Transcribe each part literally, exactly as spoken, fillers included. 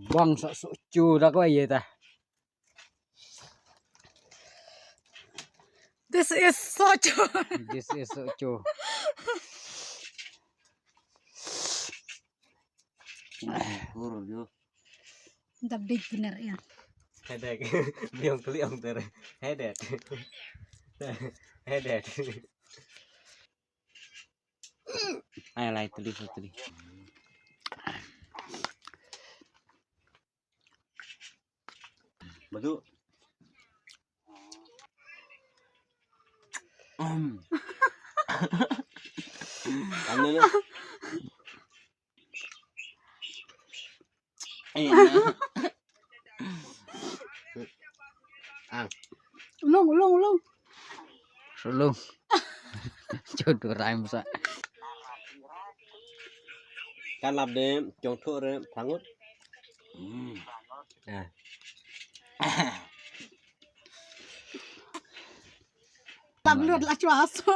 Bang sok sok chu da ko ye ta. This is soju. This is soju. Kurang yo. Da big bener ya. Hedek. Biang keli ong tere. Hedek. Hedek. Ay, lai teli, teli. Madu. Um. Ano na? Ayan na. Ang. Ulung, ulung, ulung. Sulung. Jodoh rhyme sa. Kan lap de, jong thok re, phangut. Hmm. Ah. Tam lut la chwa so.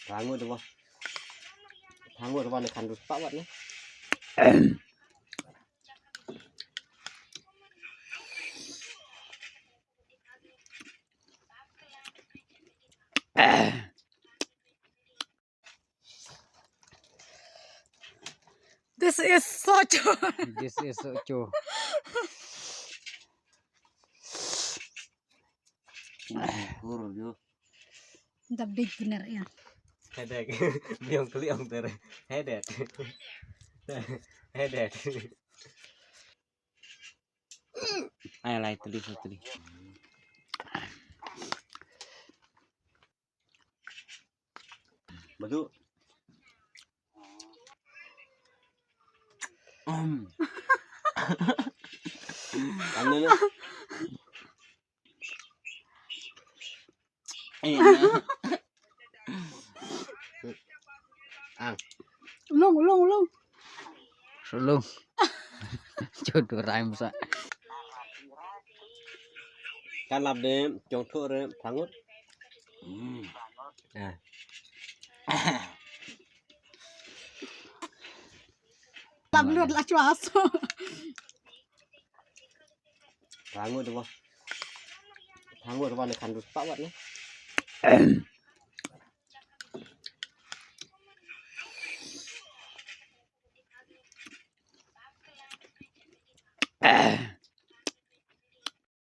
Phangut de wa. Phangut de wa ne khandus pa wat ne. This is soju. This is soju. Kurang yo. Da big bener ya. Hedek. Biang keli ong tere. Hedek. Hedek. Ay, lai teli, teli. Madu. Um. Ano na? Ayan na. Ang. Ulung, ulung, ulung. Sulung. Jodoh rhyme sa. Kan lap de, jong thok re, phangut. Hmm. Ah. Tam lut la chwa so. Phangut de wa. Phangut de wa ne khandus pa wat ne.